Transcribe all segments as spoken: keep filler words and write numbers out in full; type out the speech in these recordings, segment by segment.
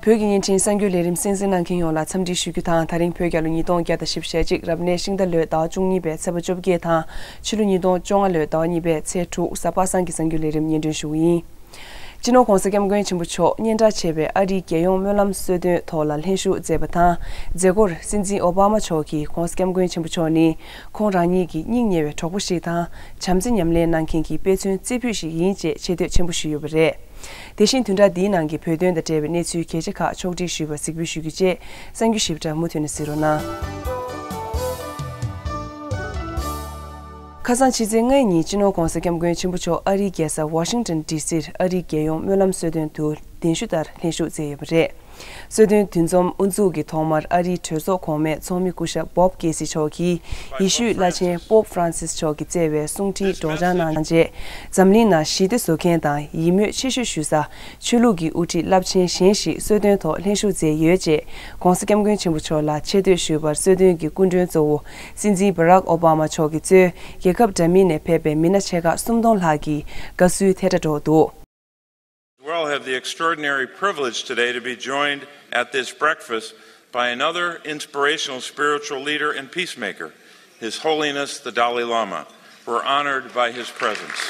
བོད་ཀྱི་བརྙན་འཕྲིན་གསར་འགྱུར་ལས་རིམ་གསན་གཟིགས་གནང་མཁན་ཡོངས་ལ་འཚམས་འདྲི་ཞུ་རྒྱུ་དང་། ད་རིང་བོད་རྒྱལ་ལོ་ཉིས་སྟོང་བརྒྱ་དང་བཞི་བཅུ་ཞེ་གཅིག་རབ་གནས་ཤིང་རྟ་ལོའི་ཟླ་བ་བཅུ་གཉིས་པའི་ཚེས་པ་བཅོ་བརྒྱད་དང་། ཕྱི་ལོ་ཉིས་སྟོང་བཅོ་ལྔ་ལོའི་ཟླ་བ་གཉིས་པའི་ཚེས་དྲུག་གཟའ་པ་སངས་ཀྱི་གསར་འགྱུར་ལས་རིམ་སྙན་སྒྲོན་ཞུ་གི་ཡིན། སྤྱི་ནོར་༧གོང་ས་༧སྐྱབས་མགོན་ཆེན་པོ་མཆོག་སྙན་གྲགས་ཆེ་བའི་ཨ་རིའི་རྒྱལ་ཡོངས་སྨོན་ལམ་གསོལ་སྟོན་ཐོག་ལ་ལྷན་ཞུགས་མཛད་པ་དང་། མཛད་སྒོར་སྲིད་འཛིན་ཨོ་བྷ་མ་མཆོག་གིས་༧གོང་ས་༧སྐྱབས་མགོན་ཆེན་པོ་མཆོག་ནི་ཁོང་རང་ཉིད་ཀྱི་སྙིང་ཉེ་བའི་གྲོགས་པོ་ཞིག་དང་། བྱམས་བརྩེ་ཉམས་ལེན་གནང་མཁན་གྱི་དཔེ་མཚོན་རྩེ་ཕུད་ཞིག་ཡིན་ཅེས་ཆེ་བསྟོད་ཆེན་པོ་ཞུས་ཡོད་པ་རེད། དེ་བཞིན་བདུན་ཕྲག་འདིའི་ནང་གི་བོད་དོན་དང་འབྲེལ་བའི་གནས་ཚུལ་གལ་ཆེ་ཁག་ཕྱོགས་སྒྲིག་ཞུས་པ་གཟིགས་འབུལ་ཞུ་རྒྱུ་བཅས། གསར་འགྱུར་ཞིབ་ཕྲ་མུ་མཐུད་ནས་གཟིགས་རོགས་གནང་། ཁ་སང་ཕྱི་ཚེས་ལྔའི་ཉིན་སྤྱི་ནོར་༧གོང་ས་༧སྐྱབས་མགོན་ཆེན་པོ་མཆོག་ཨ་རིའི་རྒྱལ་ས་ཝ་ཤིང་ཏོན་ཌི་སིར་ཨ་རིའི་རྒྱལ་ཡོངས་སྨོན་ལམ་གསོལ་སྟོན་དུ་གདན་ཞུ་ལྟར་ལྷན་ཞུགས་མཛད་ཡོད་པ་རེད། གསོལ་སྟོན་འདུ་འཛོམས་དབུ་འཛུགས་ཀྱི་ཐོག་མར་ཨ་རིའི་གྲོས་ཚོགས་གོང་མའི་ཚོགས་མི་སྐུ་ཞབས་བོབ་ཀེ་སི་མཆོག་གིས་ཡེ་ཤུའི་བླ་ཆེན་པོབ་ཧྥ་རན་སིས་མཆོག་གིས་བསྩལ་བའི་གསུང་འཕྲིན་སྒྲོག་སྦྱང་གནང་རྗེས། འཛམ་གླིང་ནང་ཞི་བདེ་བཟོ་མཁན་དང་ཡིད་སྨོན་ཆེ་ཤོས་ཞུ་ས། ཆོས་ལུགས་ཀྱི་དབུ་ཁྲིད་རླབས་ཆེན་གཞན་ཞིག་གསོལ་སྟོན་ཐོག་ལྷན་ཞུགས་མཛད་ཡོད་ཅེས། ༸གོང་ས་༸སྐྱབས་མགོན་ཆེན་པོ་མཆོག་ལ་ཆེ་བསྟོད་ཞུས་པར་གསོལ་སྟོན་གྱི་སྐུ་མགྲོན་གཙོ་བོ་སྲིད་འཛིན་བྷ་རག་ཨོ་བྷ་མ་མཆོག་གིས་གཙོས། རྒྱལ་ཁབ་འདྲ་མིན་ནས་ཕེབས་པའི་མི་སྣ་ཆེ་ཁག་སུམ་སྟོང་ལྷག་གིས་དགའ་བསུའི་ཐལ་སྒྲ་སྒྲོག་འདུག We all have the extraordinary privilege today to be joined at this breakfast by another inspirational spiritual leader and peacemaker, His Holiness the Dalai Lama. We're honored by his presence.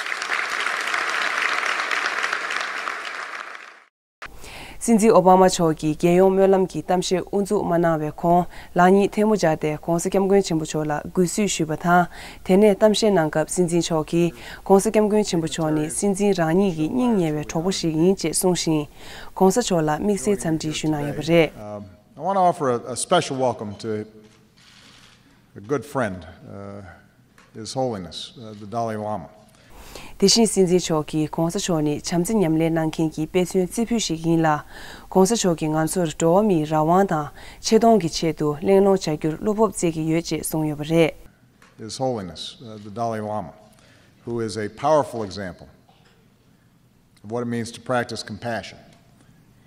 སྲིད་འཛིན་ཨོ་བྷ་མ་མཆོག་གིས་རྒྱལ་ཡོངས་སྨོན་ལམ་གྱི་གཏམ་བཤད་དབུ་འཛུགས་མ་གནང་བའི་གོང་། ལག་གཉིས་ཐལ་མོ་སྦྱར་ཏེ་༸གོང་ས་༸སྐྱབས་མགོན་ཆེན་པོ་མཆོག་ལ་གུས་བསུ་ཞུས་པ་དང་། དེ་ནས་གཏམ་བཤད་གནང་སྐབས་སྲིད་འཛིན་མཆོག་གིས། ༸གོང་ས་༸སྐྱབས་མགོན་ཆེན་པོ་མཆོག་ནི་སྲིད་འཛིན་རང་ཉིད་ཀྱི་སྙིང་ཉེ་བའི་གྲོགས་པོ་ཞིག་ཡིན་ཅེས་གསུངས་ཤིང་། ༸གོང་ས་མཆོག་ལ་དམིགས་བསལ་འཚམས་འདྲི་ཞུ་གནང་ཡོད་པ་རེད། Um, I want to offer a, a special welcome to a good friend, uh, His Holiness, uh, the Dalai Lama. དེ་བཞིན་སྲིད་འཛིན་མཆོག་གིས་༸གོང་ས་མཆོག་ནི་བྱམས་བརྩེ་ཉམས་ལེན་གནང་མཁན་གྱི་དཔེ་མཚོན་རྩེ་ཕུད་ཞིག་ཡིན་ལ། ༸གོང་ས་མཆོག་གིས་ང་ཚོར་འགྲོ་བ་མིའི་རང་དབང་དང་ཆེ་མཐོང་གི་ཆེད་དུ་གླེང་སློང་བྱ་རྒྱུར་བློ་སྤོབས་བསྩལ་གྱི་ཡོད་ཅེས་གསུངས་ཡོད་པ་རེད། His Holiness, uh, the Dalai Lama, who is a powerful example of what it means to practice compassion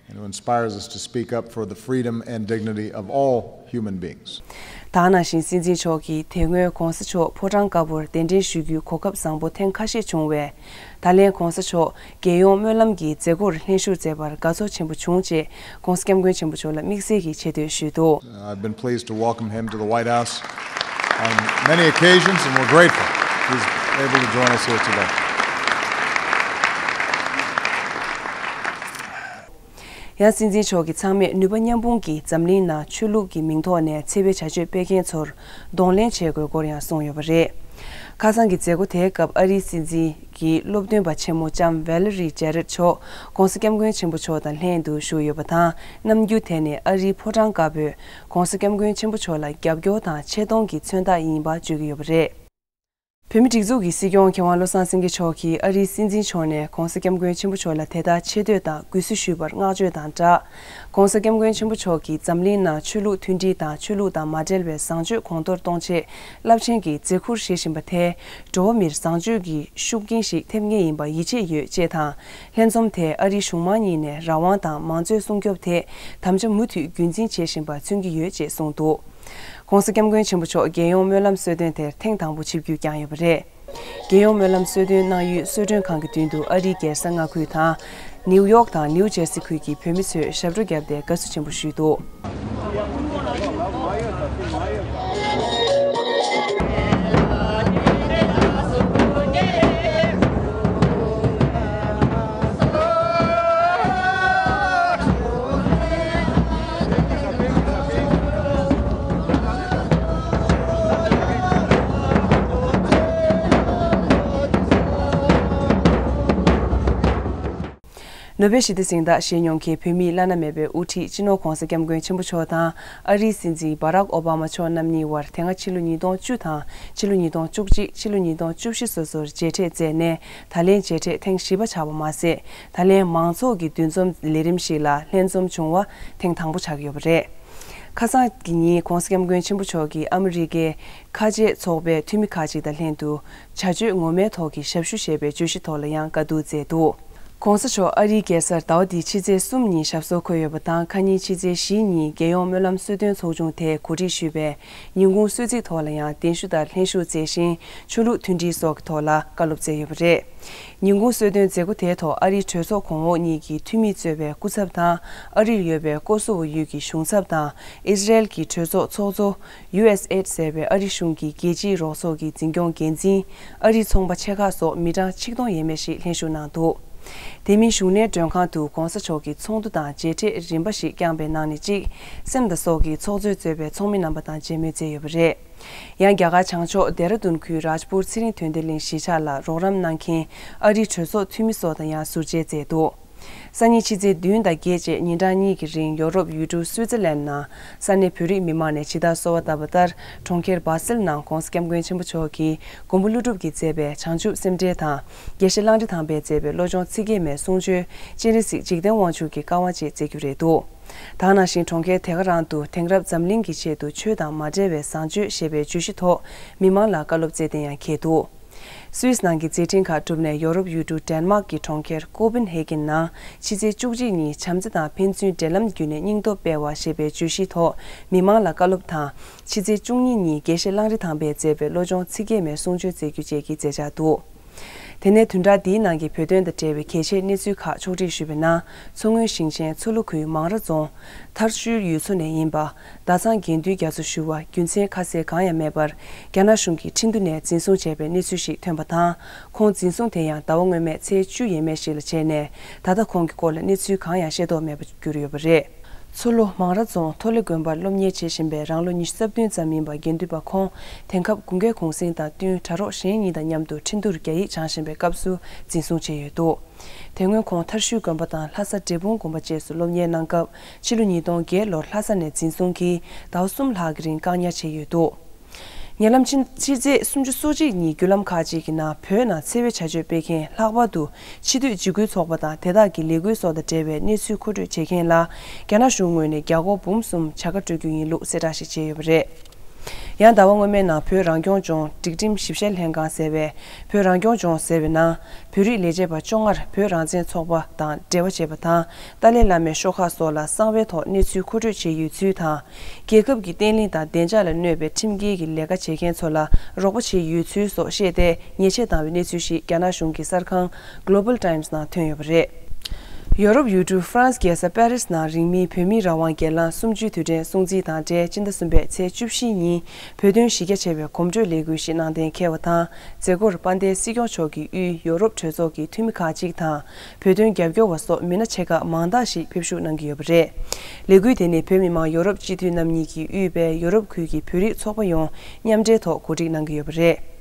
and who inspires us to speak up for the freedom and dignity of all human beings. ད་ག་ནང་བཞིན་སྲིད་འཛིན་མཆོག་གིས་དེ་སྔོན་༸གོང་ས་མཆོག་ཕོ་བྲང་དཀར་པོར་གདན་འདྲེན་ཞུ་རྒྱུའི་གོ་སྐབས་བཟང་པོ་ཐེངས་ཁ་ཤས་བྱུང་བས། ད་ལན་༸གོང་ས་མཆོག་རྒྱལ་ཡོངས་སྨོན་ལམ་གྱི་མཛད་སྒོར་ལྷན་ཞུགས་མཛད་པར་དགའ་ཚོར་ཆེན་པོ་བྱུང་ཅེས་༸གོང་ས་༸སྐྱབས་མགོན་ཆེན་པོ་མཆོག་ལ་དམིགས་བསལ་གྱི་ཆེ་བསྟོད་ཞུས་འདུག I've been pleased to welcome him to the White House on many occasions, and we're grateful he's able to join us here today. ཡང་སྲིད་འཛིན་མཆོག་གིས་ཚང་མས་ནུས་པ་མཉམ་སྤུངས་ཀྱིས་འཛམ་གླིང་ནང་ཆོས་ལུགས་ཀྱི་མིང་ཐོག་ནས་འཚེ་བའི་བྱ་སྤྱོད་སྤེལ་མཁན་ཚོར་གདོང་ལེན་བྱེད་དགོས་སྐོར་ཡང་གསུངས་ཡོད་པ་རེད། ཁ་སང་གི་མཛད་སྒོ་དེའི་སྐབས་ཨ་རིའི་སྲིད་འཛིན་གྱི་སློབ་སྟོན་པ་ཆེན་མོ་ལྕམ་ཝེ་ལེ་རི་ཇེ་རེད་མཆོག་༸གོང་ས་༸སྐྱབས་མགོན་ཆེན་པོ་མཆོག་དང་ལྷན་དུ་བཞུགས་ཡོད་པ་དང་། རྣམ་འགྱུར་དེ་ནི་ཨ་རིའི་ཕོ་བྲང་དཀར་པོས་༸གོང་ས་༸སྐྱབས་མགོན་ཆེན་པོ་མཆོག་ལ་རྒྱབ་སྐྱོར་དང་ཆེ་མཐོང་གི་མཚོན་རྟགས་ཡིན་པ་བརྗོད་ཀྱི་ཡོད་པ་རེད། བོད་མིའི་སྒྲིག་འཛུགས་ཀྱི་སྲིད་སྐྱོང་མཁས་དབང་བློ་བཟང་སེང་གེ་མཆོག་གིས་ཨ་རིའི་སྲིད་འཛིན་མཆོག་ནས་༸གོང་ས་༸སྐྱབས་མགོན་ཆེན་པོ་མཆོག་ལ་དེ་ལྟར་ཆེ་བསྟོད་དང་གུས་བསུ་ཞུས་པར་བསྔགས་བརྗོད་དང་སྦྲགས། ༸གོང་ས་༸སྐྱབས་མགོན་ཆེན་པོ་མཆོག་གིས་འཛམ་གླིང་ནང་ཆོས་ལུགས་མཐུན་སྒྲིལ་དང་ཆོས་ལུགས་དང་མ་འབྲེལ་བའི་བཟང་སྤྱོད་གོང་མཐོར་གཏོང་ཆེད་རླབས་ཆེན་གྱི་མཛད་ཁུར་བཞེས་བཞིན་པ་དེས་འགྲོ་བ་མིར་བཟང་སྤྱོད་ཀྱི་ཤུགས་རྐྱེན་ཞིག་ཐེབས་ངེས་ཡིན་པ་ཡིད་ཆེས་ཡོད་ཅེས་དང་། ལྷན་འཛོམས་དེས་ཨ་རིའི་གཞུང་མང་གཉིས་ནས་རང་དབང་དང་མང་གཙོའི་སྲུང་སྐྱོབ་ཐད་དམ་བཅའ་མུ་མཐུད་རྒྱུན་འཛིན་བྱེད་བཞིན་པ་མཚོན་གྱི་ཡོད་ཅེས་གསུངས་འདུག ༸གོང་ས་༸སྐྱབས་མགོན་ཆེན་པོ་མཆོག་རྒྱལ་ཡོངས་སྨོན་ལམ་གསོལ་སྟོན་དེར་ཐེངས་དང་པོ་ཆིབས་བསྒྱུར་བསྐྱངས་ཡོད་པ་རེད། རྒྱལ་ཡོངས་སྨོན་ལམ་གསོལ་སྟོན་གནང་ཡུལ་གསོལ་མགྲོན་ཁང་གི་མདུན་དུ་ཨ་རིའི་རྒྱལ་ས་མངའ་ཁུལ་དང་། ནིའུ་ཡོག་དང་ནིའུ་ཇར་སི་ཁུལ་གྱི་བོད་མི་ཚོས་ཞབས་བྲོ་བརྒྱབ་སྟེ་དགའ་བསུ་ཆེན་པོ་ཞུས་འདུག་ནོ་བེལ་ཞི་བདེ་གཟེངས་རྟགས་བཞེས་མྱོང་མཁན་བོད་མིའི་བླ་ན་མེད་པའི་དབུ་ཁྲིད་སྤྱི་ནོར་༸གོང་ས་༸སྐྱབས་མགོན་ཆེན་པོ་མཆོག་དང་ཨ་རིའི་སྲིད་འཛིན་བྷ་རག་ཨོ་བྷ་མ་མཆོག་རྣམ་གཉིས་དབར་དེ་སྔ་ཕྱི་ལོ་ཉིས་སྟོང་བཅུ་དང་ཕྱི་ལོ་ཉིས་སྟོང་བཅུ་གཅིག་ཕྱི་ལོ་ཉིས་སྟོང་བཅུ་བཞི་སོ་སོར་མཇལ་འཕྲད་མཛད་ནས་ད་ལན་མཇལ་འཕྲད་ཐེངས་བཞི་པ་ཆགས་པ་མ་ཟད། ད་ལན་མང་ཚོགས་ཀྱི་འདུ་འཛོམས་ལས་རིམ་ཞིག་ལ་ལྷན་འཛོམས་བྱུང་བ་ཐེངས་དང་པོ་ཆགས་ཀྱི་ཡོད་པ་རེད། ཁ་སང་གི་ཉིན་༸གོང་ས་༸སྐྱབས་མགོན་ཆེན་པོ་མཆོག་གིས་ཨ་མི་རི་ཀའི་ཁ་ཆེ་ཚོགས་པའི་འཐུས་མི་ཁག་ཅིག་དང་ལྷན་དུ་བྱ་སྤྱོད་ངོ་མའི་ཐོག་གི་ཞབས་ཞུ་ཞེས་པའི་བརྗོད་གཞི་ཐོག་ལ་ཡང་བཀའ་བསྡུར་མཛད་འདུག ༧གོང་ས་མཆོག་ཨ་རིའི་རྒྱལ་སར་ཟླ་བ་འདིའི་ཕྱི་ཚེས་གསུམ་ཉིན་ཞབས་སོར་འཁོད་ཡོད་པ་དང་། ཁ་ཉིན་ཕྱི་ཚེས་བཞི་ཉིན་རྒྱལ་ཡོངས་སྨོན་ལམ་གསོལ་སྟོན་ཚོགས་ཆུང་དེས་གོ་སྒྲིག་ཞུས་པའི་ཉིན་གུང་གསོལ་ཚིགས་ཐོག་ལ་ཡང་གདན་ཞུ་ལྟར་ལྷན་ཞུགས་མཛད་བཞིན་ཆོས་ལུགས་མཐུན་སྒྲིལ་སོགས་ཀྱི་ཐོག་ལ་བཀའ་སློབ་སྩལ་ཡོད་པ་རེད། ཉིན་གུང་གསོལ་སྟོན་མཛད་སྒོ་དེའི་ཐོག་ཨ་རིའི་གྲོས་ཚོགས་གོང་འོག་གཉིས་ཀྱི་འཐུས་མིས་གཙོས་པའི་སྐུ་ཚབ་དང་། ཨ་རིར་ཡོད་པའི་ཀོ་སོ་ཝོ་ཡུལ་གྱི་གཞུང་ཚབ་དང་། ཨི་ཟི་རལ་གྱི་གྲོས་ཚོགས་ཚོགས་གཙོ། ཡུ་ཨེས་ཨེ་ཌི་ཟེར་བའི་ཨ་རི་གཞུང་གི་རྒྱལ་སྤྱིའི་རོགས་ཚོགས་ཀྱི་འཛིན་སྐྱོང་འགན་འཛིན། ཨ་རིའི་ཚོང་པ་ཆེ་ཁག་སོགས་མི་གྲངས་ཆིག་སྟོང་ཡས་མས་ཤིག་ལྷན་ཞུགས་གནང་འདུག་དེ་མིན་བཞུགས་གནས་མགྲོན་ཁང་དུ་༧གོང་ས་མཆོག་གིས་ཚོགས་འདུ་དང་མཇལ་འཕྲད་རིམ་པ་ཞིག་བསྐྱངས་པའི་ནང་ནས་གཅིག་སེམས་དང་སྲོག་གི་ཚོགས་གཙོས་གཙོས་པའི་ཚོགས་མི་རྣམ་པ་དང་མཇལ་མོལ་མཛད་ཡོད་པ་རེད། ཡང་རྒྱ་གར་བྱང་ཕྱོགས་ལྡེ་ར་ལྡུན་ཁུལ་རཱཇ་པུར་ཚེ་རིང་དོན་ལྡན་གླིང་གཞིས་ཆགས་ལ་རོགས་རམ་གནང་མཁན་ཨ་རིའི་གྲོས་ཚོགས་འཐུས་མི་སོགས་དང་ཡང་ཟུར་མཇལ་མཛད་འདུག་སང་ཉིན་ཕྱི་ཚེས་བདུན་དང་བརྒྱད་བཅས་ཉིན་གྲངས་གཉིས་ཀྱི་རིང་ཡོ་རོབ་ཡུལ་གྲུ་སུའི་ཙེར་ལན་ནང་ས་གནས་བོད་རིགས་མི་མང་ནས་ཇི་ལྟར་གསོལ་བ་བཏབ་པ་ལྟར། གྲོང་ཁྱེར་སྦ་སེལ་ནང་༧གོང་ས་༧སྐྱབས་མགོན་ཆེན་པོ་མཆོག་གིས་མགོན་པོ་ཀླུ་སྒྲུབ་ཀྱིས་མཛད་པའི་བྱང་ཆུབ་སེམས་འགྲེལ་དང་། དགེ་བཤེས་གླང་ཁྲི་ཐང་པས་མཛད་པའི་བློ་སྦྱོང་ཚིག་བརྒྱད་མའི་གསུང་ཆོས། སྤྱན་རས་གཟིགས་འཇིག་རྟེན་དབང་ཕྱུག་གི་བཀའ་དབང་བཅས་མཛད་རྒྱུ་རེད་འདུག་ད་ག་ནང་བཞིན་གྲོང་ཁྱེར་དེ་ག་རང་དུ་དེང་རབས་འཛམ་གླིང་གི་ཆེད་དུ་ཆོས་དང་མ་འབྲེལ་བའི་བཟང་སྤྱོད་ཞེས་པའི་བརྗོད་གཞི་ཐོག་མི་མང་ལ་བཀའ་སློབ་སྩལ་གཏན་ཡང་འཁེལ་འདུག་སུད་སི་ནང་གི་མཛད་འཕྲིན་ཁག་བསྒྲུབས་ནས་ཡོ་རོབ་ཡུལ་གྲུ་ཌེན་མཱག་གི་གྲོང་ཁྱེར་ཀོ་པན་ཧེ་གྷན་ནང་ཕྱི་ཚེས་བཅུ་གཅིག་ཉིན་བྱམས་བརྩེ་དང་ཕན་ཚུན་འབྲེལ་ལམ་བརྒྱུད་ནས་སྙིང་སྟོབས་སྤེལ་བ་ཞེས་པའི་བརྗོད་གཞིའི་ཐོག་མི་མང་ལ་བཀའ་སློབ་དང་། ཕྱི་ཚེས་བཅུ་གཉིས་ཉིན་དགེ་བཤེས་གླང་རི་ཐང་པས་མཛད་པའི་བློ་སྦྱོང་ཚིག་བརྒྱད་མའི་གསུང་ཆོས་སྩལ་རྒྱུ་བཅས་ཀྱི་མཛད་འཆར་འདུག་དེ་ནས་བདུན་ཕྲག་འདིའི་ནང་གི་བོད་དོན་དང་འབྲེལ་བའི་གལ་ཆེའི་གནས་ཚུལ་ཁག་ཕྱོགས་སྒྲིག་ཞུས་པའི་ནང་། མཚོ་སྔོན་ཞིང་ཆེན་མཚོ་ལྷོ་ཁུལ་མང་ར་རྫོང་ཐར་ཤུལ་ཡུལ་ཚོ་ནས་ཡིན་པ། ཟླ་ཚང་དགེ་འདུན་རྒྱ་མཚོ་ཞུ་བ་རྒྱུ་མཚན་ཁ་གསལ་གང་ཡང་མེད་པར། རྒྱ་ནག་གཞུང་གི་ཁྲིན་ཏུ་ནས་འཛིན་བཟུང་བྱས་པའི་གནས་ཚུལ་ཞིག་ཐོན་པ་དང་། ཁོང་འཛིན་བཟུང་དེ་ཡང་ཟླ་བ་སྔོན་མའི་ཚེས་བཅུ་ཡས་མས་ཤིག་ལ་བྱས་ནས། ད་ལྟ་ཁོང་གི་སྐོར་ལ་གནས་ཚུལ་གང་ཡང་ཤེས་རྟོགས་མེད་པར་གྱུར་ཡོད་པ་རེད། མཚོ་ལྷོ་མང་ར་རྫོང་ཐོ་ལེ་དགོན་པར་སློབ་གཉེར་བྱེད་བཞིན་པའི་རང་ལོ་ཉི་ཤུ་རྩ་བདུན་ཙམ་ཡིན་པ་དགེ་འདུན་པ་ཁོང་དེང་སྐབས་དགུན་ཁའི་གུང་གསེང་དང་བསྟུན་གྲྭ་རོགས་གཞན་གཉིས་དང་མཉམ་དུ་ཁྲིན་ཏུར་རྒྱ་ཡིག་སྦྱང་བཞིན་པའི་སྐབས་སུ་འཛིན་བཟུང་བྱས་ཡོད་འདུག་དེ་སྔོན་ཁོང་ཐར་ཤུལ་དགོན་པ་དང་ལྷ་ས་འབྲས་སྤུངས་དགོན་པ་བཅས་སུ་སློབ་གཉེར་གནང་སྐབས་ཕྱི་ལོ་ཉིས་སྟོང་བརྒྱད་ལོར་ལྷ་ས་ནས་འཛིན་བཟུང་གིས་ཟླ་བ་གསུམ་ལྷག་གི་རིང་བཀག་ཉར་བྱས་ཡོད་འདུག་ཉེ་ལམ་ཕྱི་ཕྱི་ཚེས་སུམ་ཅུ་སོ་གཅིག་ཉིན་བརྒྱུད་ལམ་ཁག་ཅིག་གི་ནང་བོད་ནང་འཚེ་བའི་བྱ་སྤྱོད་སྤེལ་མཁན་ལྷག་པར་དུ་སྤྱི་འཐུས་འཇིགས་སྐུལ་ཚོགས་པ་དང་དེ་དག་གི་ལས་འགུལ་སོགས་དང་འབྲེལ་བའི་གནས་ཚུལ་མཁོ་སྤྲོད་བྱེད་མཁན་ལ་རྒྱ་ནག་གཞུང་ངོས་ནས་རྒྱ་སྒོར་འབུམ་གསུམ་བྱ་དགའ་སྤྲོད་རྒྱུ་ཡིན་ལུགས་གསལ་བསྒྲགས་ཤིག་བྱས་ཡོད་པ་རེད། ཡང་ཟླ་བ་སྔོན་མའི་ནང་བོད་རང་སྐྱོང་ལྗོངས་སྒྲིག་ཁྲིམས་ཞིབ་བཤེར་ལྷན་ཁང་ཟེར་བས་བོད་རང་སྐྱོང་ལྗོངས་ཟེར་བའི་ནང་བོད་རིགས་ལས་བྱེད་པ་བཅོ་ལྔར་བོད་རང་བཙན་ཚོགས་པ་དང་འབྲེལ་བ་བྱས་པ་དང་། ཏཱ་ལའི་བླ་མའི་ཤོག་ཁག་སོགས་ལ་གསང་བའི་ཐོག་གནས་ཚུལ་མཁོ་སྤྲོད་བྱས་ཡོད་ཚུལ་དང་། རྒྱལ་ཁབ་ཀྱི་བརྟན་ལྷིང་དང་བདེ་འཇགས་ལ་གནོད་པའི་ཁྲིམས་འགལ་གྱི་ལས་ཀ་བྱེད་མཁན་ཚོ་ལ་རོགས་པ་བྱས་ཡོད་ཚུལ་སོགས་བཤད་དེ་ཉེས་ཆད་བཏང་བའི་གནས་ཚུལ་ཞིག་རྒྱ་ནག་གཞུང་གི་གསར་ཁང་Global Times ནང་ཐོན་ཡོད་པ་རེད། ཡོ་རོབ་ཡུལ་གྲུ་ཧྥ་རན་སི་རྒྱལ་ས་པེ་རིས་ནང་རིང་མིན་བོད་མིའི་རང་དབང་སྒེར་ལངས་གསུམ་བཅུའི་དུས་དྲན་སྲུང་བརྩི་དང་འབྲེལ་སྤྱི་ཟླ་གསུམ་པའི་ཚེས་བཅུ་བཞི་ཉིན་བོད་དོན་གཞི་རྒྱ་ཆེ་བའི་གོམ་བགྲོད་ལས་འགུལ་ཞིག་གནང་གཏན་འཁེལ་བ་དང་། མཛད་སྒོར་དཔལ་ལྡན་སྲིད་སྐྱོང་མཆོག་གིས་དབུས་ཡོ་རོབ་གྲོས་ཚོགས་ཀྱི་འཐུས་མི་ཁག་ཅིག་དང་། བོད་དོན་རྒྱབ་སྐྱོར་བ་སོགས་མི་སྣ་ཆེ་ཁག་མང་དག་ཞིག་ཕེབས་ཞུགས་གནང་གི་ཡོད་པ་རེད། ལས་འགུལ་དེ་ནི་བོད་མི་མང་ཡོ་རོབ་སྤྱི་འཐུས་རྣམ་གཉིས་ཀྱིས་དབུས་པའི་ཡོ་རོབ་ཁུལ་གྱི་བོད་རིགས་ཚོགས་པ་ཡོངས་མཉམ་འབྲེལ་ཐོག་གོ་སྒྲིག་གནང་གི་ཡོད་པ་རེད།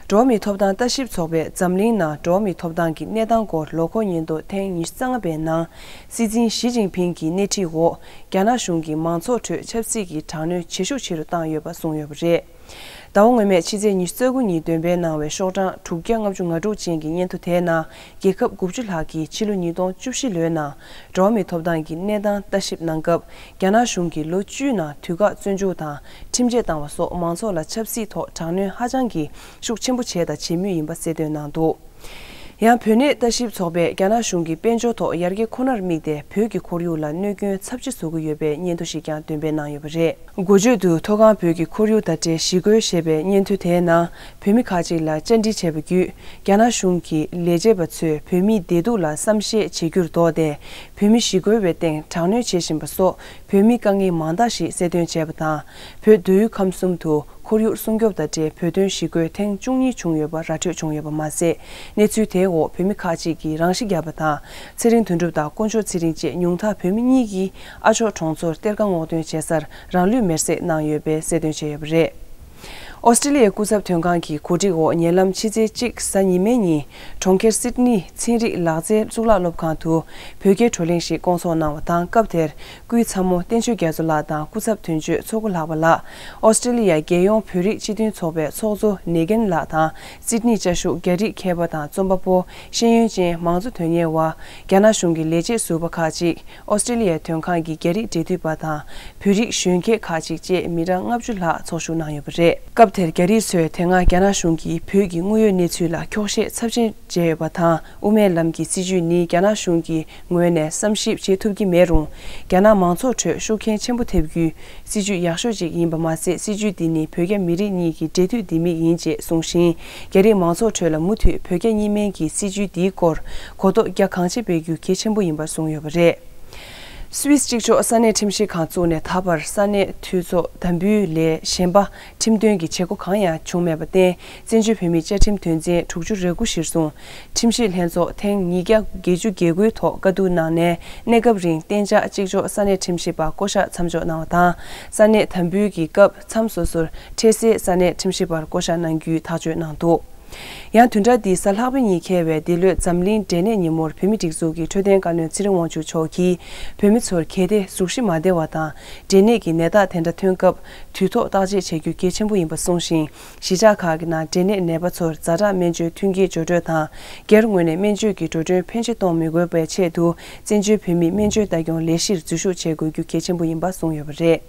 འགྲོ་བ་མིའི་ཐོབ་ཐང་ལྟ་ཞིབ་ཚོགས་པས་འཛམ་གླིང་ནང་འགྲོ་བ་མིའི་ཐོབ་ཐང་གི་གནས་སྟངས་སྐོར་ལོ་འཁོར་ཉིན་ཐོ་ཐེངས་ཉི་ཤུ་རྩ་ལྔ་པའི་ནང་། སྲིད་འཛིན་ཞི་ཅིན་ཕིང་གི་སྣེ་ཁྲིད་འོག་རྒྱ་ནག་གཞུང་གིས་མང་ཚོགས་ཁྲོད་ཆབ་སྲིད་ཀྱི་དྲག་གནོན་ཇེ་ཤུགས་ཆེ་རུ་བཏང་ཡོད་པ་གསུངས་ཡོད་པ་རེད། ཟླ་བ་སྔོན་མའི་ཕྱི་ཚེས་ཉི་ཤུ་རྩ་དགུ་ཉིན་འདོན་སྤེལ་གནང་བའི་ཤོག་གྲངས་དྲུག་བརྒྱ་ལྔ་བཅུ་ང་དྲུག་ཅན་གྱི་སྙན་ཐོ་དེའི་ནང་། རྒྱལ་ཁབ་དགུ་བཅུ་ལྷག་གིས་ཕྱི་ལོ་ཉིས་སྟོང་བཅུ་བཞི་ལོའི་ནང་འགྲོ་བ་མིའི་ཐོབ་ཐང་གི་གནས་སྟངས་ལྟ་ཞིབ་གནང་སྐབས། རྒྱ་ནག་གཞུང་གིས་ལོ་བཅུའི་ནང་དུས་བཀག་བཙོན་འཇུག་དང་ཁྲིམས་ཆད་བཏང་བ་སོགས་མང་ཚོགས་ལ་ཆབ་སྲིད་ཐོག་དྲག་གནོན་ཧ་ཅང་གི་ཤུགས་ཆེན་པོ་བྱས་དང་བྱེད་མུས་ཡིན་པ་གསལ་སྟོན་གནང་འདུག་ཡང་བོད་གནས་ལྟ་ཞིབ་ཚོགས་པས་རྒྱ་ནག་གཞུང་གིས་དཔལ་འབྱོར་ཐོག་ཡར་རྒྱས་ཁོ་ནར་དམིགས་ཏེ་བོད་ཀྱི་ཁོར་ཡུག་ལ་གནོད་སྐྱོན་ཚབས་ཆེ་བཟོ་གི་ཡོད་པའི་སྙན་ཐོ་ཞིག་ཀྱང་འདོན་སྤེལ་གནང་ཡོད་པ་རེད། འགོ་བརྗོད་དུ་མཐོ་སྒང་བོད་ཀྱི་ཁོར་ཡུག་དང་འབྲེལ་ཞི་རྒོལ་ཞེས་པའི་སྙན་ཐོ་དེའི་ནང་། བོད་མི་ཁག་ཅིག་ལ་བཅར་འདྲི་བྱས་པ་བརྒྱུད། རྒྱ་ནག་གཞུང་གི་ལས་བྱེད་པ་ཚོས་བོད་མིའི་བདེ་སྡུག་ལ་བསམ་ཤེས་བྱེད་རྒྱུར་དོགས་ཏེ། བོད་མི་ཞི་རྒོལ་བའི་སྟེང་དྲག་གནོན་བྱེད་བཞིན་པ་སོགས་བོད་མིའི་དཀའ་ངལ་མང་དག་ཞིག་གསལ་སྟོན་བྱས་པ་དང་། བོད་མདོ་དབུས་ཁམས་གསུམ་དུ་ཁོར་ཡུག་སྲུང་སྐྱོབ་དང་འབྲེལ་བོད་དོན་ཞི་རྒོལ་ཐེངས་བཅུ་གཉིས་བྱུང་ཡོད་པ་ར་འཕྲོད་བྱུང་ཡོད་པ་མ་ཟད། གནས་ཚུལ་དེའི་འོག་བོད་མི་ཁག་ཅིག་གིས་རང་ཤི་བརྒྱབ་པ་དང་། ཚེ་རིང་དོན་གྲུབ་དང་དཀོན་མཆོག་ཚེ་རིང་བཅས་ཉུང་མཐར་བོད་མི་གཉིས་ཀྱིས་ཨ་མཆོག་གྲོང་ཚོར་གཏེར་ཁ་སྔོག་འདོན་བྱེད་སར་རང་ལུས་མེར་སྲེག་གནང་ཡོད་པའི་གསལ་སྟོན་བྱས་ཡོད་པ་རེད། ཨོ་སི་ཀྲི་ལི་ཡའི་སྐུ་ཚབ་དོན་ཁང་གི་གོ་སྒྲིག་འོག་ཉེ་ལམ་ཕྱི་ཚེས་གཅིག་གཟའ་ཉི་མའི་ཉིན། གྲོང་ཁྱེར་སིད་ནི་ཚན་རིག་ལག་རྩལ་གཙུག་ལག་སློབ་ཁང་དུ་བོད་སྐད་བགྲོ་གླེང་ཞིག་བསྐོང་ཚོགས་གནང་བ་དང་། སྐབས་དེར་སྐུའི་ཚ་མོ་བསྟན་ཆོས་རྒྱ་མཚོ་ལགས་དང་སྐུ་ཚབ་དོན་གཅོད་ཚོགས་སྐུ་ལྷག་པ་ལགས། ཨོ་སི་ཀྲི་ལི་ཡ་རྒྱལ་ཡོངས་བོད་རིགས་སྤྱི་མཐུན་ཚོགས་པའི་ཚོགས་གཙོ་ནེ་གན་ལགས་དང་། སིད་ནི་བཅའ་བཞུགས་རྒྱ་རིགས་མཁས་པ་དང་རྩོམ་པ་པོ། ཤེས་ཡོན་ཅན་མང་གཙོ་དོན་གཉེར་བ། རྒྱ་ནག་གཞུང་གི་ལས་བྱེད་ཟུར་པ་ཁག་ཅིག་ཨོ་སི་ཀྲི་ལི་ཡའི་དོན་ཁང་གི་རྒྱ་རིགས་འབྲེལ་མཐུད་པ་དང་། བོད་རིགས་གཞོན་སྐྱེས་ཁག་ཅིག་བཅས་མི་གྲངས་ལྔ་བཅུ་ལྷག་ཚོགས་ཞུགས་གནང་ཡོད་པ་རེད། སྐབས་ དེར་རྒྱ་རིགས་ཚོས་དེ་སྔ་རྒྱ་ནག་གཞུང་གིས་བོད་ཀྱི་དངོས་ཡོད་གནས་ཚུལ་ལ་འཁྱོག་བཤད་ཚབས་ཆེན་བྱས་ཡོད་པ་དང་། དབུ་མའི་ལམ་གྱི་སྲིད་བྱུས་ནི་རྒྱ་ནག་གཞུང་གི་ངོས་ནས་བསམ་ཞིབ་བྱེད་ཐུབ་ཀྱི་མེད་རུང་། རྒྱ་ནག་མང་ཚོགས་ཁྲོད་ཤུགས་རྐྱེན་ཆེན་པོ་ཐེབས་རྒྱུའི་སྲིད་བྱུས་ཡག་ཤོས་ཅིག་ཡིན་པ་མ་ཟད། སྲིད་བྱུས་འདི་ནི་བོད་རྒྱ་མི་རིགས་གཉིས་ཀྱི་འབྲེལ་མཐུད་ལྡན་མིན་ཡིན་ཅེས་གསུངས་ཤིང་། རྒྱ་རིགས་མང་ཚོགས་ཁྲོད་ལ་མུ་མཐུད་བོད་རྒྱ་གཉིས་སྨན་གྱི་སྲིད་བྱུས་འདིའི་སྐོར་གོ་རྟོགས་རྒྱ་གང་ཆེ་སྤེལ་རྒྱུ་གལ་ཆེན་པོ་ཡིན་པ་གསུངས་ཡོད་པ་རེད། སུད་སི་གཅིག་ལྕོགས་ས་གནས་ཁྲིམས་ཞིབ་ཁང་བཙུགས་ནས་ད་བར་ས་གནས་འཐུས་ཚོགས་དམ་འབུལ་ལས་གཞན་པ་ཁྲིམས་དོན་གྱི་བྱེད་སྒོ་གང་ཡང་བྱུང་མེད་པར་བརྟེན། བཙན་བྱོལ་བོད་མིའི་བཅའ་ཁྲིམས་དོན་ཚན་དྲུག་ཅུ་རེ་དགུ་གཞིར་བཟུང་། ཁྲིམས་ཞིབ་ལྷན་ཚོགས་ཐེངས་ཉིས་བརྒྱ་བརྒྱད་ཅུ་གྱ་དགུའི་ཐོག་བཀའ་བསྡུར་གནང་ནས། གནས་སྐབས་རིང་གཏན་འཇགས་གཅིག་ལྕོགས་ས་གནས་ཁྲིམས་ཞིབ་པ་བསྐོ་གཞག་མཚམས་འཇོག་གནང་བ་དང་། ས་གནས་དམ་འབུལ་གྱི་སྐབས་མཚམས་སོ་སོར་འཕྲལ་སེལ་ས་གནས་ཁྲིམས་ཞིབ་པར་བསྐོ་གཞག་གནང་རྒྱུའི་ཐག་གཅོད་གནང་འདུག། ཡང་བདུན་ཕྲག་འདིའི་གཟའ་ལྷག་པའི་ཉིན་འཁེལ་བའི་འདི་ལོའི་འཛམ་གླིང་འབྲས་ནད་ཉིན་མོར། བོད་མིའི་སྒྲིག་འཛུགས་ཀྱི་འཕྲོད་བསྟེན་བཀའ་བློན་ཚེ་རིང་དབང་ཕྱུག་མཆོག་གིས། བོད་མི་ཚོར་གལ་ཏེ་གཟུགས་གཞི་མ་བདེ་བ་དང་། འབྲས་ནད་ཀྱི་ནད་རྟགས་དེ་འདྲ་ཐོན་སྐབས། དུས་ཐོག་བརྟག་དཔྱད་བྱེད་རྒྱུ་གལ་ཆེན་པོ་ཡིན་པ་གསུངས་ཤིང་། གཞིས་ཆགས་ཁག་གི་ནང་འབྲས་ནད་ནད་པ་ཚོར་ཛ་དྲག་སྨན་བཅོས་མཐུན་རྐྱེན་སྦྱོར་སྤྲོད་དང་། སྒེར་ངོས་ནས་སྨན་བཅོས་ཀྱི་འགྲོ་གྲོན་ཕོན་ཆེ་གཏོང་མི་དགོས་པའི་ཆེད་དུ། བཙན་བྱོལ་བོད་མིའི་སྨན་བཅོས་ལྟ་སྐྱོང་ལས་གཞིར་འཛུལ་ཞུགས་བྱེད་དགོས་རྒྱུ་གལ་ཆེན་པོ་ཡིན་པ་གསུངས་ཡོད་པ་རེད།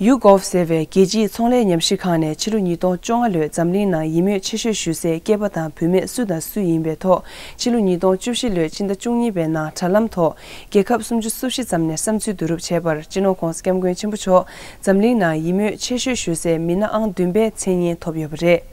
ཡུ་གོབ་ཟེར་བའི་རྒྱལ་སྤྱིའི་ཚོང་ལས་ཉམས་ཞིབ་ཁང་ནས་ཕྱི་ལོ་ཉིས་སྟོང་བཅོ་ལྔ་ལོའི་འཛམ་གླིང་ནང་ཡིད་སྨོན་ཆེ་ཤོས་ཞུ་སའི་སྐྱེས་པ་དང་བུད་མེད་སུ་དང་སུ་ཡིན་པའི་ཐོག། ཕྱི་ལོ་ཉིས་སྟོང་བཅུ་བཞི་ལོའི་སྤྱི་ཟླ་བཅུ་གཉིས་པའི་ནང་དྲ་ལམ་ཐོག་རྒྱལ་ཁབ་སུམ་ཅུ་སོ་བཞི་ཙམ་ནས་བསམ་ཚུལ་བསྡུ་རུབ་བྱས་པར། སྤྱི་ནོར་༧གོང་ས་༧སྐྱབས་མགོན་ཆེན་པོ་མཆོག་འཛམ་གླིང་ནང་ཡིད་སྨོན་ཆེ་ཤོས་ཞུ་སའི་མི་སྣ་ཨང་བདུན་པའི་མཚན་སྙན་ཐོབ་ཡོད་པ་རེད།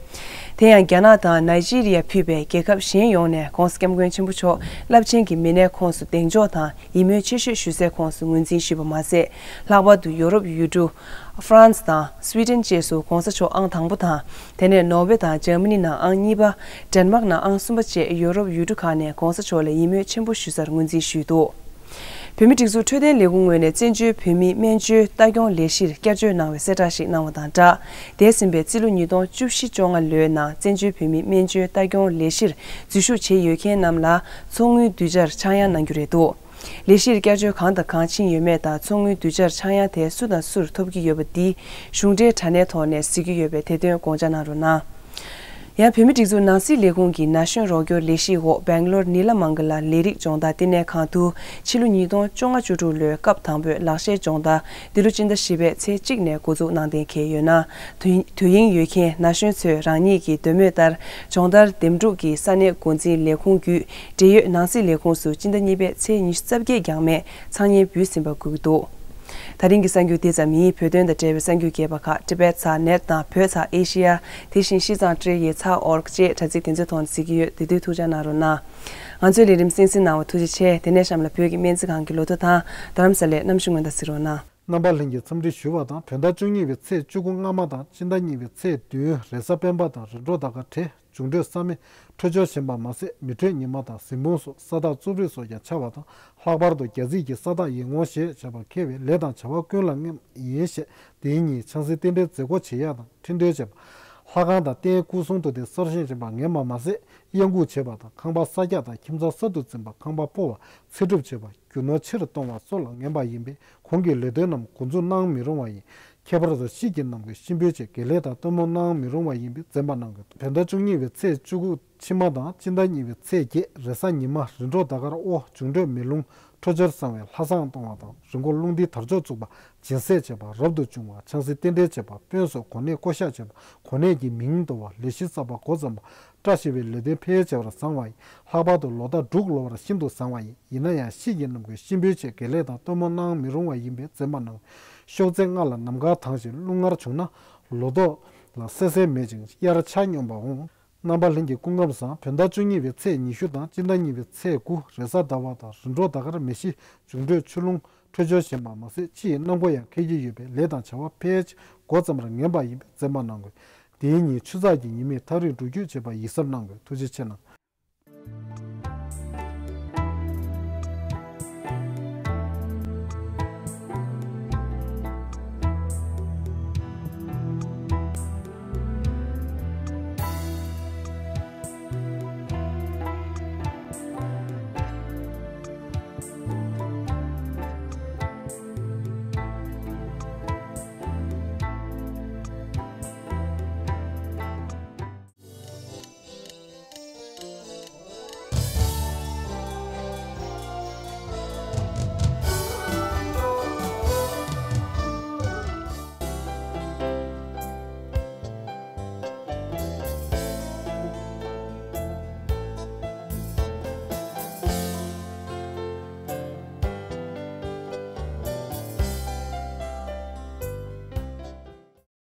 དེ་ཡང་རྒྱ་ནག་དང་ནཱི་ཇི་རི་ཡ་ཕུད་པའི་རྒྱལ་ཁབ་གཞན་ཡོངས་ནས་༧གོང་ས་༧སྐྱབས་མགོན་ཆེན་པོ་མཆོག་རླབས་ཆེན་གྱི་མི་སྣའི་ཁོངས་སུ་གདེང་འཇོག་དང་ཡིད་སྨོན་ཆེ་ཤོས་ཞུ་སའི་ཁོངས་སུ་ངོས་འཛིན་ཞུས་པ་མ་ཟད། ལྷག་པར་དུ་ཡོ་རོབ་ཡུལ་གྲུ། ཧྥ་རན་སི་དང་སུའི་ཏན་བཅས་སུ་༧གོང་ས་མཆོག་ཨང་དང་པོ་དང་། དེ་ནས་ནོར་ཝེ་དང་འཇར་མ་ནི་ནང་ཨང་གཉིས་པ། ཌེན་མཱག་ནང་ཨང་གསུམ་པ་བཅས་ཡོ་རོབ་ཡུལ་གྲུ་ཁག་ནས་༧གོང་ས་མཆོག་ལ་ཡིད་སྨོན་ཆེན་པོ་ཞུ་སར་ངོས་འཛིན་ཞུས་འདུག། བོད་མིའི་སྒྲིག་འཛུགས་འཕྲོད་བསྟེན་ལས་ཁུངས་ངོས་ནས་བཙན་བྱོལ་བོད་མིའི་སྨན་བཅོས་ལྟ་སྐྱོང་ལས་གཞིར་བསྐྱར་བཅོས་གནང་བའི་གསལ་བསྒྲགས་ཤིག་གནང་བ་དང་སྦྲགས། འདས་ཟིན་པའི་རྩིས་ལོ་ཉིས་སྟོང་བཅུ་བཞི་བཅོ་ལྔ་ལོའི་ནང་བཙན་བྱོལ་བོད་མིའི་སྨན་བཅོས་ལྟ་སྐྱོང་ལས་གཞིར་འཛུལ་ཞུགས་བྱས་ཡོད་མཁན་རྣམས་ལ་ཚོགས་དངུལ་བསྡུས་འཆར་ཆག་ཡང་གནང་རྒྱུ་རེད་འདུག། ལས་གཞིར་བསྐྱར་བཅོས་གང་དང་གང་ཕྱིན་ཡོད་མེད་དང་། ཚོགས་དངུལ་བསྡུས་འཆར་ཆག་ཡང་དེ་སུ་དང་སུར་ཐོབ་ཀྱི་ཡོད་པ་འདི་གཞུང་འབྲེལ་དྲ་གནས་ཐོག་ནས་གཟིགས་ཀྱི་ཡོད་པས། དེ་དོན་དགོངས་འཇགས་གནང་རོགས་གནང་། ཡང་བོད་མིའི་སྒྲིག་འཛུགས་ནང་སྲིད་ལས་ཁུངས་ཀྱི་ན་གཞོན་རོགས་སྐྱོར་ལས་གཞིའི་འོག་སྦེང་ལོར་ནི་ལ་མང་ག་ལ་ལས་རིགས་སྦྱོང་བརྡར་བསྟི་གནས་ཁང་དུ་ཕྱི་ལོ་ཉིས་སྟོང་བཅོ་ལྔ་བཅུ་དྲུག་ལོའི་སྐབས་དང་པོའི་ལག་ཤེས་སྦྱོང་བརྡར་འདི་ལོ་སྤྱི་ཟླ་བཞི་པའི་ཚེས་གཅིག་ནས་འགོ་འཛུགས་གནང་གཏན་འཁེལ་ཡོད་ན། དུས་དུས་ཡུན་ཡོད་མཁན་ན་གཞོན་ཚོས་རང་ཉིད་ཀྱི་འདོད་མོས་ལྟར་སྦྱོང་བརྡར་འདེམས་སྒྲུག་གིས་ས་གནས་འགོ་འཛིན་ལས་ཁུངས་བརྒྱུད་འབྲེལ་ཡོད་ནང་སྲིད་ལས་ཁུངས་སུ་སྤྱི་ཟླ་གཉིས་པའི་ཚེས་ཉི་ཤུ་རྩ་བརྒྱད་འགྱངས་མེད་ཚང་མཉམ་འབུལ་ཟིན་པ་འགོད་ཀྱི་འདུག། ད་རིང་གི་གསར་འགྱུར་འདི་ཙམ་ཡིན། བོད་དོན་དང་འབྲེལ་བའི་གསར་འགྱུར་རྒྱས་པ་ཁག་ཊི་བེཊ་ཚགས་ནེཊ་དང་བོད་ཚགས་ཨེ་ཤེ་ཡ། དེ་བཞིན་ཤིས་ཙང་ཊི་རེ་ཡི་ཚགས་ཨོ་རྒ་བཅས་དྲ་ཚིགས་དེ་ཚོའི་ཐོག་ནས་གཟིགས་ཀྱི་ཡོད། དེ་དུས་ཐུགས་ཅག་གནང་རོགས་གནང་། ང་ཚོའི་ལས་རིམ་གསན་གཟིགས་གནང་བར་ཐུགས་རྗེ་ཆེ། དེ་ནས་གཤམ་ལ་བོད་ཀྱི་སྨན་རྩིས་ཁང་གི་ལོ་ཐོ་དང་རྡ་རམ་ས་ལའི་གནམ་གཤིས་སྔོན་བརྡ་གཟིགས་རོགས་གནང་། རྣམ་པ་ལྷན་རྒྱས་འཚམས་འདྲི་ཞུ་བ་དང་། བོད་ཟླ་བཅུ་གཉིས་པའི་ཚེས་བཅུ་དགུ་སྔ་མ་དང་། སྤྱི་ཟླ་གཉིས་པའི་ཚེས་བདུན་རེས་གཟའ་སྤེན་པ་དང་རིམ་གྲོ་ཟླ་སྐར་བྲལ། འབྱུང་འཕྲོད་བསམ་མེད་འཕྲོད་སྦྱོར་ཞན་པ་མ་ཟད། མེ་འཕྲོད་ཉི་མ་དང་གཟིམ་དཔོན་སོགས་ས་བདག་རྩུབ་རིགས་སོགས་ཀྱང་འཆར་བ་དང་། ལྷག་པར་དུ་རྒྱ་རྩིས་ཀྱི་ས་བདག་ཡིག་ངོ་ཞེས་བྱ་བ་འཁེལ་བས་ལས་དང་བྱ་བ་ཀུན་ལ་རྔམ་ཡིན་ཞེས། དེའི་ཉིན་ཆང་སའི་རྟེན་འབྲེལ་མཛད་སྒོ་བྱེད་ཡག་དང་འཕྲིན་འདོན་བྱེད་པ། ལྷ་ཁང་དང་རྟེན་སྐུ་གསུང་ཐུགས་རྟེན་གསར་བཞེངས་བྱེད་པ་ངེས་པ་མ་ཟད། གཡང་འགུགས་བྱེད་པ་དང་ཁང་པ་གསར་རྒྱག་དང་ཁྱིམ་ཚང་གསར་དུ་འཛིན་པ། ཁང་པ་སྤོ་བ། ཚེ་སྒྲུབ་བྱེད་པ། རྒྱུ་ནོར་ཕྱིར་གཏོང་བ་སོགས་ལ་ངན་པ་ཡིན་པས། གོང་གི་ལས་དོན་རྣམས་འགོ་འཛུགས་གནང་མི་རུང་བ་ཡིན། ཁྱད་པར་དུ་ཤིས་ཀྱི་ནམ་གྱི་གཤིན་པོའི་ཆེད་དགེ་ལེགས་དང་སྟོན་མོ་གནང་མི་རུང་བ་ཡིན་པས་འཛེམ་པ་གནང་དགོས། བོད་ཟླ་བཅུ་གཉིས་པའི་ཚེས་བཅུ་དགུ་ཕྱི་མ་དང་། སྤྱི་ཟླ་གཉིས་པའི་ཚེས་བརྒྱད་རེས་གཟའ་ཉི་མ། རིམ་གྲོ་ཟླ་སྐར་དབོ། འབྱུང་འཕྲོད་མེ་རླུང་། འཕྲོད་སྦྱོར་བཟང་བས་ལྷ་བསང་གཏོང་བ་དང་། རི་མགོ་རླུང་ལྡིང་དར་ལྕོག་བཙུགས་པ། སྦྱིན་སྲེག་བྱེད་པ། རབ་ཏུ་བྱུང་བ། ཆང་སའི་རྟེན་འབྲེལ་བྱེད་པ། དཔོན་སོགས་གོ་གནས་བསྐོ་གཞག་བྱེད་པ། གོ་གནས་ཀྱི་མིང་འདོར་བ། ལས་གཞི་གསར་པ་འགོ་བརྩམས་པ། བཀྲ་ཤིས་པའི་ལས་དོན་འཕེལ་བྱེད་པར་བཟང་བ་ཡིན། ལྷག་པར་དུ་ལོ་ཟླ་འབྲུག་ལོ་བར་ཤིན་ཏུ་བཟང་བ་ཡིན། ཡིན་ན་ཡང་ཤིས་ཀྱི་ནམ་གྱི་གཤིན་པོའི་ཆེད་དགེ་ལེགས་དང་སྟོན་མོ་གནང་མི་རུང་བ་ཡིན་པས་འཛེམ་པ་གནང་། ཤོག་ཚེས་ལྔ་ལ་ནམ་མཁའ་དྭངས་ཤིང་རླུང་ངར་བྱུང་ན། ལོ་ཐོག་ལ་སད་སེར་མེད་ཅིང་དབྱར་ཆར་སྙོམས་པ་འོང་། རྣམ་པ་ལྷན་རྒྱས་སྐུ་ཁམས་བཟང་། བོད་ཟླ་བཅུ་གཉིས་པའི་ཚེས་ཉི་ཤུ་དང་། སྤྱི་ཟླ་གཉིས་པའི་ཚེས་དགུ་རེས་གཟའ་ཟླ་བ་དང་། རིམ་གྲོ་ཟླ་སྐར་མེ་བཞི། འབྱུང་འཕྲོད་ཆུ་རླུང་། འཕྲོད་སྦྱོར་ཞན་པ་མ་ཟད། ཕྱི་ཡི་གནམ་སྒོ་ཡང་འཁེལ་གྱི་ཡོད་པས་ལས་དང་བྱ་བ་ཕལ་ཆེར་འགོ་བརྩམ་པར་ངན་པ་ཡིན་པས་འཛེམ་པ་གནང་དགོས། དེའི་ཉིན་ཆུ་ཚགས་ཀྱི་ཉི་མས་ཐག་རིང་འགྲོ་སྐྱོད་བྱེད་པར་ཡིད་གཟབ་གནང་དགོས། ཐུགས་རྗེ་ཆེ་གནང་།